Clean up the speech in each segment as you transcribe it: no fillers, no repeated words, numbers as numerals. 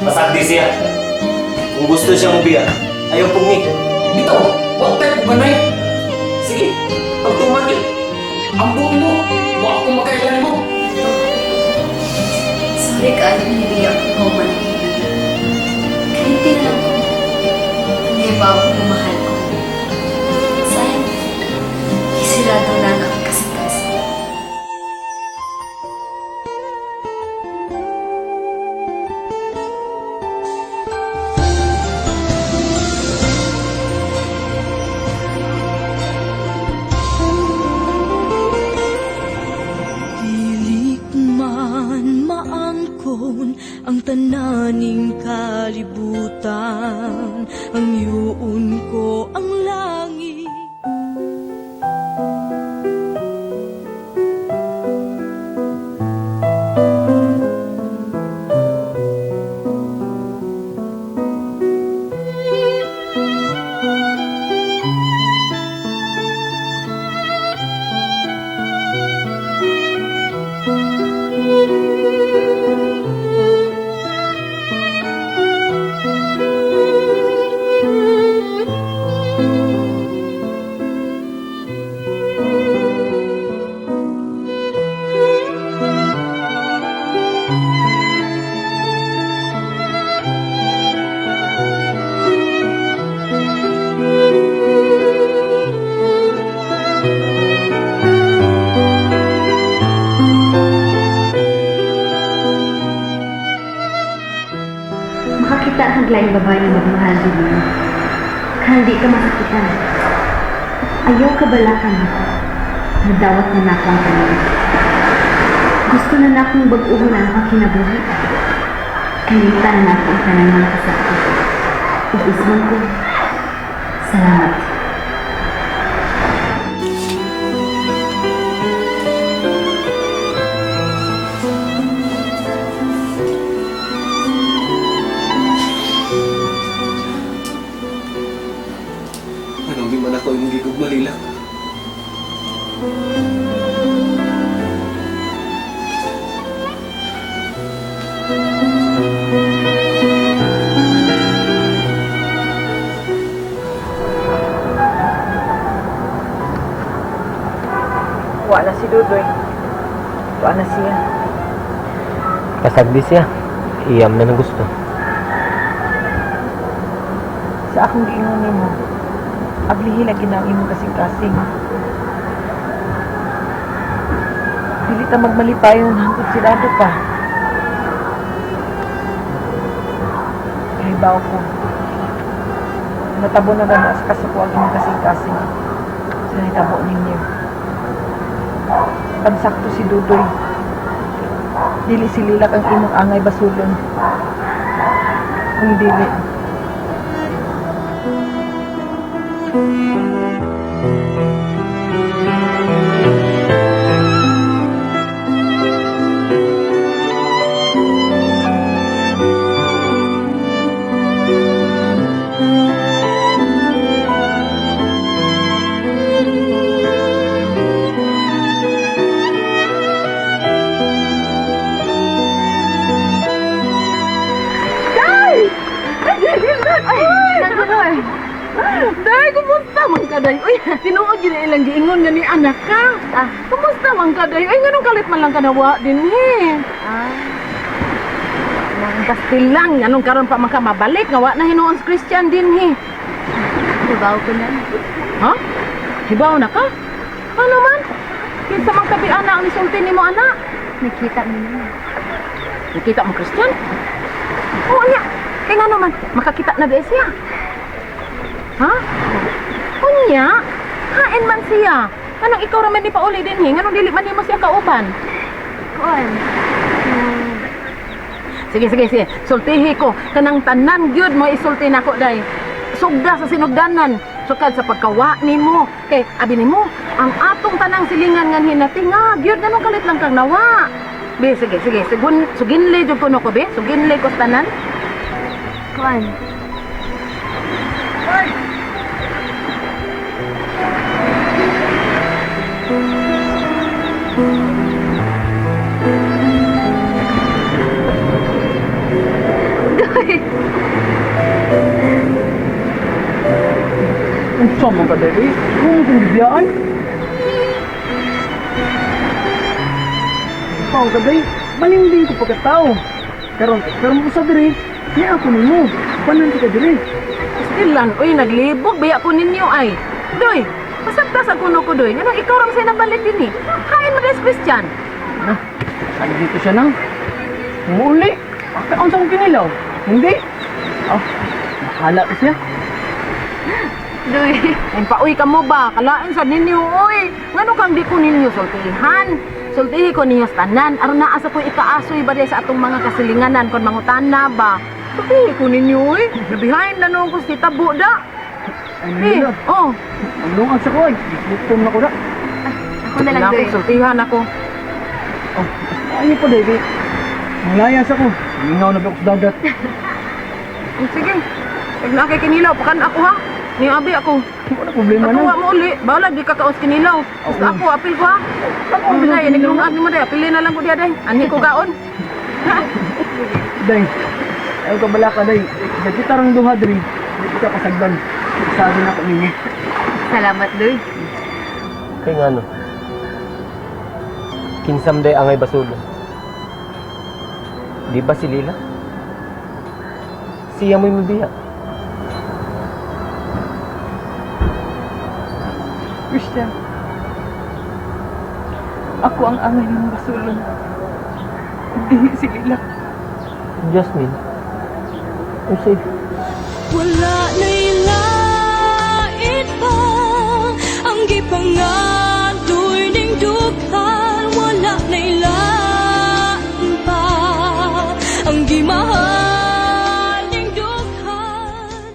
Pasagdi siya. Kung gusto siya mobiya, ayaw pugni. Bitaw, wa tayo ko ganay. Sige, pagtuman yun. Ang buong mo, wa ako makailan mo. Sorry kaayo hindi ako human ang hinan. Kahinti lang ko. Nangibaw ko mahal ko. Sayang, kisirado na ang akong kasing-kasing. Dili man maangkon ang tananing kalibutan, ang yuon ko ang langit. Makakita ang laing babae na magmahal din mo. Hindi ka masakitan. Ayaw ka balakan ako. Nadawat na nako ang tanan. Gusto na nakong bag-uhon ang akong kinabuhi. Kalimtan na nako ang tanan mga kasakit. Ug isman ko. Salamat. Anong di man ako imong gigugma, Lila? Wa na si Dudoy. Wa na siya. Pasagdi siya. Iyam na nang gusto. Sa akong giingon nimo, ablihi lagi na ang imong kasing-kasing. Dili ta magmalipayon hangtod sirado pa. Kahibaw ko. Natabo na gana sa kasuko ang imong kasing-kasing sa nitabo ninyo. Pansakto si Dudoy. Dili si Lilak ang imong angay basulon. Kung dili, Day, kumusta man ka, day? Uy, tinuod yun ilang giingon nga ni anak ka. Ah. Kumusta man ka, day? Ay, nganong kalit man lang ka nawa din, he? Ah. Nang pastil lang, nganong karon pa man ka mabalik, nga wa na hinuon si Christian din, he. Hibaw ko na. Ha? Hibaw na ka? Ano man? Kinsa man kabi ana ang nisulti nimo anak? Nakita mo na. Nakita mo Christian? Oo niya. Kay ngano man makakita na di siya. Ha? Unya, hain man siya. Anong ikaw raman di pauli din he? Nganong dili man nimo siya kauban? Kuan. Sige, sige, sige. Sultihi ko. Kanang tanan gyud mo isulti nako day. Sugda sa sinugdanan. Sukad sa pagkawa nimo. Kay abi nimo, ang atong tanang silingan nga hinatinga, gyud nganong kalit lang kang nawa. Be, sige, sige. Sugun, suginli jud kuno ko be. Suginli ko sa tanan. Kuan. Unsa man ka dili? Kung kung bibiyaan. Pao ka day, malinding ko pagkatao. Karon, karon mo sa diri, niya ako nimo. Panan ka diri. Stilan, uy, naglibog baya ko ninyo ay. Doy, pasagta sa kuno ko doy. Nganong ikaw ra man say nabalik dinhi? Hain mo des Christian. Na, ano dito siya nang? Muli. Kaon sa kong kinilaw? Hindi. Ah, bahala ko siya. Doy. Ay, pauy ka mo ba? Kalain sa ninyo, uy. Ngano kang di ko ninyo sultihan? Sultihi ko ninyo sa tanan. Aron naa sa ko'y ikaasoy ba di sa atong mga kasilinganan kon mangutana ba? Sultihi ko ninyo, uy. Behind na noon ko si tabo da. Ay, Eh, nila. oh. Maglungag sa ko ay. Gutom na ko na. Ako na lang, Doy. Wala akong sultihan ako. Oh, ayaw pa, David. Malayas ako. Mingaw na ba ako sa dagat? Oh, sige. Pag na kay kinilaw, pakan ako ha. Ni abi ako. Wala problema Patuwa na. mo uli. Bawla di ka kaos kinilaw. Basta Oo. ako, apil ko ha. Ako, Ay, naglungag ni mo day. Apilin na lang ko diya day. Anhi ko gaon. Day, ayaw ka bala ka, Day. Sa kita rang duha, Dre. Hindi ka pasagdan. Sabi na ko ninyo. Salamat, Doy. Kay ngano? Kinsam day angay basulo. Di ba si Lila? Siya mo'y mabiya. Christian, ako ang angay ng basulon. Hindi si Lila. Jasmine, unsay Wala na'y lait pa ang gipangadoy ning dughan. Wala na'y lain pa ang gimahal ning dughan.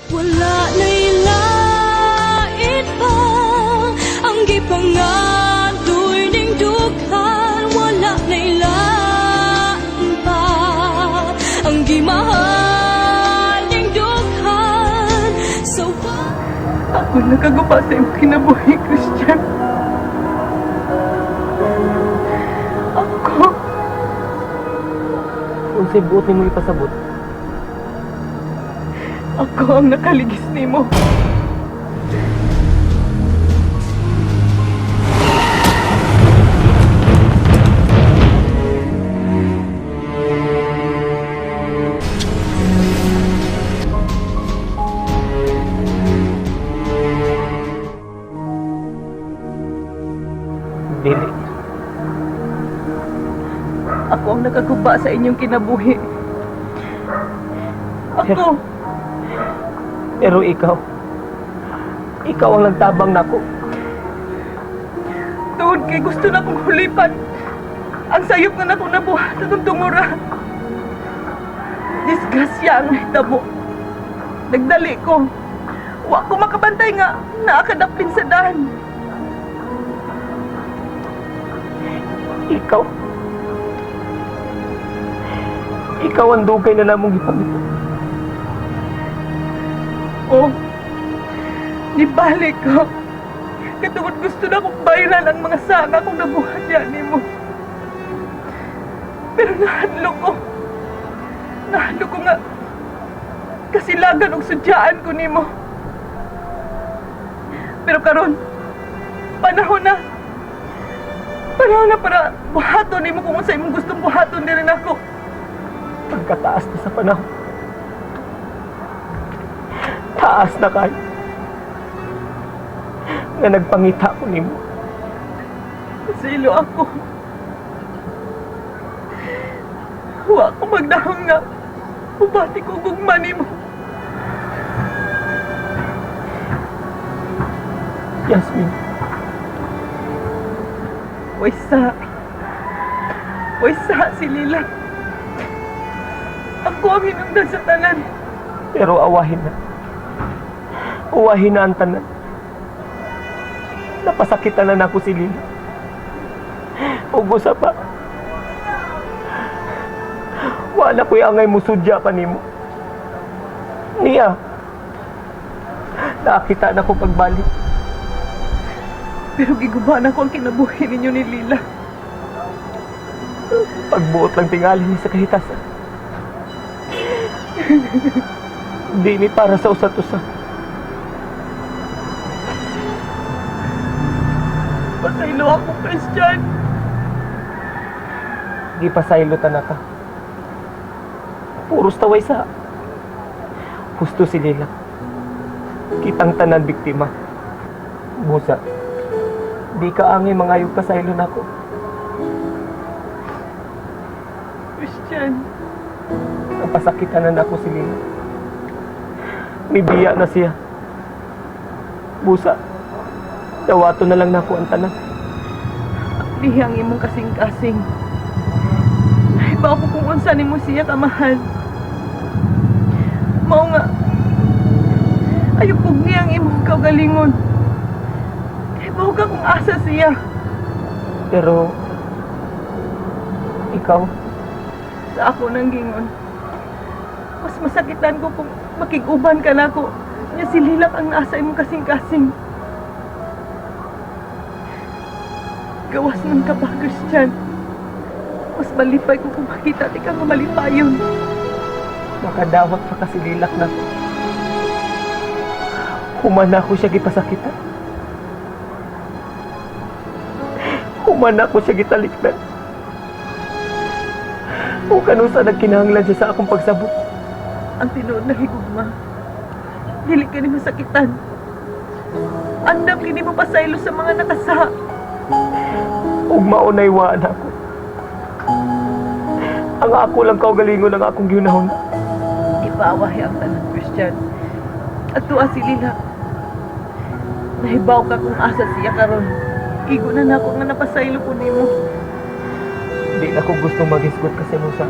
Wala na'y lait pa ang gipangadoy ning dughan. Wala na'y lain pa ang gimahal ning dughan. So Ako nakagupa sa imong kinabuhi, Christian. Ako. Unsay buot nimo ipasabot? Ako ang nakaligis nimo. Dili. Ako ang nakaguba sa inyong kinabuhi. Ako. Pero ikaw, ikaw ang nagtabang nako. Tuod kay gusto na kong hulipan. Ang sayop nga nako nabuhat atong tungura. Disgrasya ang nahitabo. Nagdali ko. Wa ko makabantay nga naakadaplin sa dahan. Ikaw. Ikaw ang dugay na namong gipangita. Oh, nibalik ko. Katungod gusto na kong bayran ang mga sanga kong nabuhat niya nimo. Pero nahadlok ko. Nahadlok ko nga kasilagan og sudyaan ko nimo. Pero karon, panahon na. Panahon na para buhaton nimo kung unsa imong gustong buhaton diri nako. Pagkataas na sa panahon. Taas na kayo. Nga nagpangita ko nimo. Silo ako. Wa ko magdahong nga. Ubati ko gugma nimo. Yasmin, Waysa. Waysa si Lila. Ako ang hinungdan sa tanan. Pero awahin na. Awahin na ang tanan. Napasakitan na nako si Lila. Ug usa pa. Wala ko'y angay musudya pa nimo. Niya. Nakita na ko pagbalik. Pero giguba na ko ang kinabuhi ninyo ni Lila. Pagbuot lang tingali ni sa kahitasan. Di ni para sa usat-usa. Pasaylo ako, Christian. Di pa saylo tanaka. Puros taway sa. Husto si Lila. Kitang tanan biktima. Busa. Di ka angay mangayog pa saylo nako. Christian, Napasakitan na nako si Lila. Mibiya na siya. Busa. Dawato na lang nako ang tanan. lihang imong kasing-kasing. Ay, ko kung unsa nimo siya kamahal. Mao nga, ayaw pugni ang imong kaugalingon. Kay ka kung asa siya. Pero ikaw, Sa ako nang gingon. Mas masakitan ko kung makig-uban ka nako. Nya si Lilak ang nasa imong kasing-kasing. Gawas man ka ba, Christian? Mas malipay ko kung makita ti ka nga malipayon. makadawat pa kasi lilak na ko. Humana ko siya gipasakitan. Humana ko siya gitalikdan. O kanusa nagkinahanglan siya sa akong pagsabot. Ang tinuod na higugma. Dili ka ni masakitan. Andam kini mo pasaylo sa mga nakasaha. Ug maunay waan ako. Ang ako lang kaugalingon ang akong giunahon. Ipaawahi ang tanan, Christian. At tuwa si Lila. Nahibaw ka kung asa siya karon. Igo na nako nga napasaylo ko nimo. Di na ko gustong magisgot kasi Musa.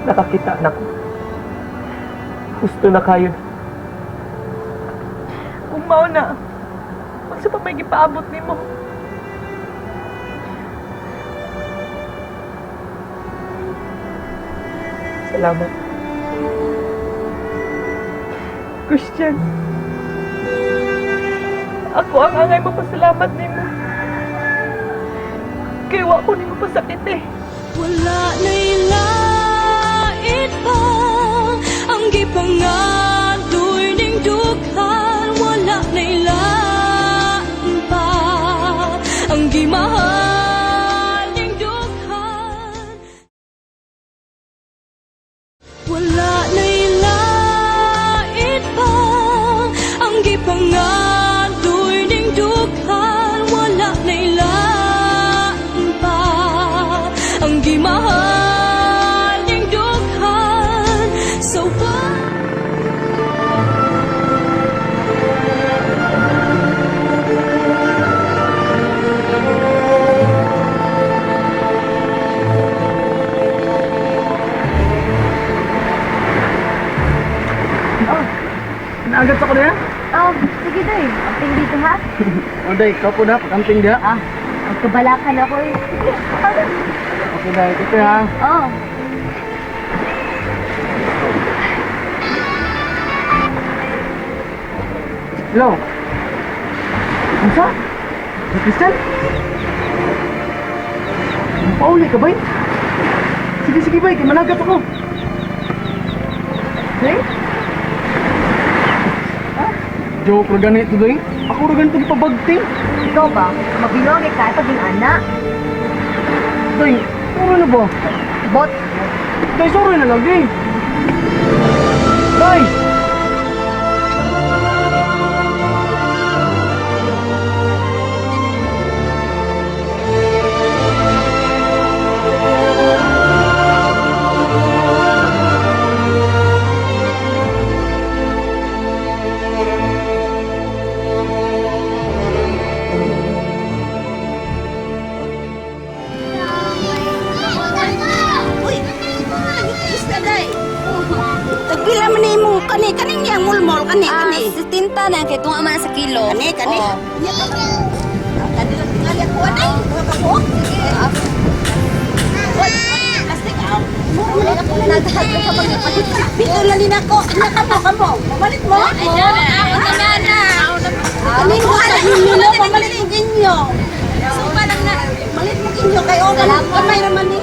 Nakakita na ko. Gusto na kayo. Kung mao na, unsa pa may gipaabot nimo? Salamat. Christian. Ako ang angay mapasalamat nimo. Kay wa ko nimo pasakit eh. Wala na'y lait pa ang gipangadoy ning dughan. Wala na'y lain pa ang gimahal ning dughan. Wala na'y lait pa ang gipangadoy ning dughan. Wala na'y lain pa ang gimahal ning dughan. So what? Naagat sa ko na yan? Oh, sige day. Amping dito ha. O day, ikaw po na, pag-amping diha. Ah, magkabalakan ako eh. Sige, tara. Okay day, ito ha. Oh. Hello. Unsa? Si Christian? Pauli ka bay? Sige, sige bay, kay managat ako. Hey? Joke ra ganito day. Ako ra ganito gipabagting. Ikaw ba? Mabilog ka pag yung anak. Day, sorry na ba? Bot. Day, sorry na lang, day. Day! Uy, isda day. Tagpila man nimo kani kaning niyang mulmol kani Ah, kani. 70 na kay tunga man sa kilo. Kani kani. Oo. Kani lang tingali ako anay. Mga kabuok. Sige. Uy, plastic ah. Mura man ako Nagdahag ka pag napalit. Pito lang din ako. Anak kamo kamo. Mamalit mo? Ay, na, na, na. Kaning mo sa inyo no, pamalit mo inyo. Supa lang na. Malit mo inyo. ninyo kay o gamay raman ni.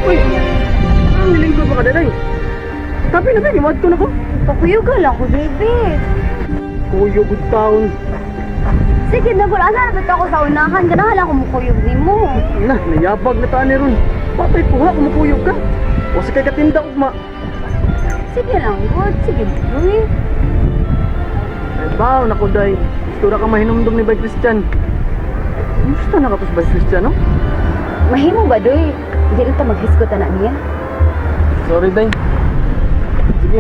Uy! Ang nilingkod pa ka daday. Tapi na ba, gimadto na ko. Pakuyugal ako, baby. Kuyo, good town. Sige na, wala na ba ako sa unahan. Ganahan ako mukuyog nimo. Na, nayabag na taan ni ron. Patay po ha, kumukuyog ka. O sa kay katinda ugma. Sige lang, good. Sige, Duy. Ay, baw, naku, day. Gusto ra ka mahinumdum ni Bay Christian. Gusto na ka po sa Bay Christian, no? Mahimo ba, Duy? Hindi na ta maghisgot na niya. Sorry, day. Sige,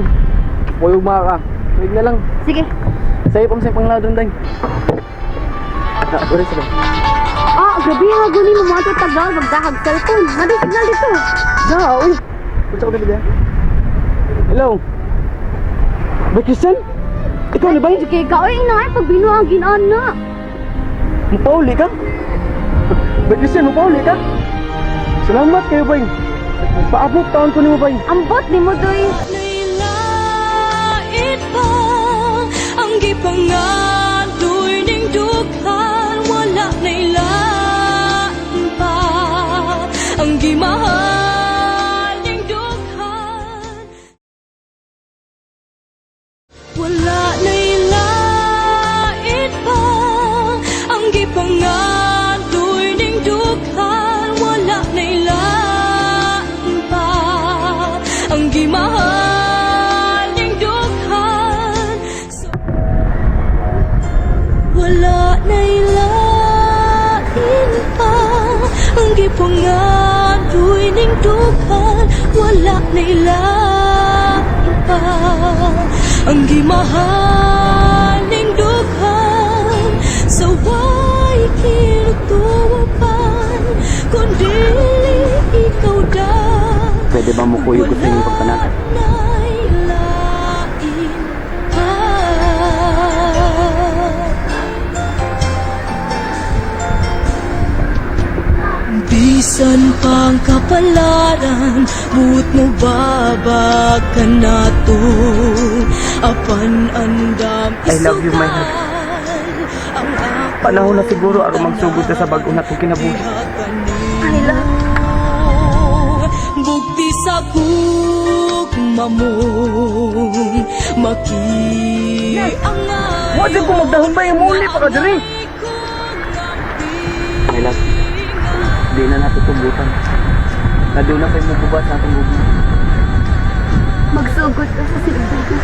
kuyog mga ka. Tuwig na lang. Sige. Sa'yo pang sa pangladon, day. Ah, uri sa bay. Ah, grabe ha, guni mo mga tagal magdahag cellphone. Nadi signal dito. Da, uy. Punta ko dali, day. Hello. Bay Christian? Ikaw ni Bay? Sige ka, oy, inay, pag binuang ginana. Mupauli ka? Bay Christian, mupauli ka? Salamat kayo, Bay. Paabot taon ko nimo, Bay. Ambot ni mo, Duy. Nailait pa ang gipangadoy ning dughan, wala nailain pa ang gimahal ning dughan, wala nailain pa ang gipangadoy ning dughan, wala nailain pa ang gimahal ning dughan. So, wala nailain pa ang gipangadoy ning dughan, wala nailain pa ang gimahal ning dughan. Sa way kinutupan kun dili ikaw da. Pwede ba mukuyog ko sa inyong pagpanakit? Wala nailain pa. Bisan pang kapalaran, buot mo babag ka na to. Apan andam I love you, my heart. isugal ang akong Panahon na siguro aron magsugod na sa bag-o natong kinabuhi. I love Bukti sa gugma mo makiangay. Wa jud ko magdahon ba yung muli pa ka diri. My love, di na natutubutan. Naduna pa'y mububa sa atong gugma. Magsugod ka sa silbi.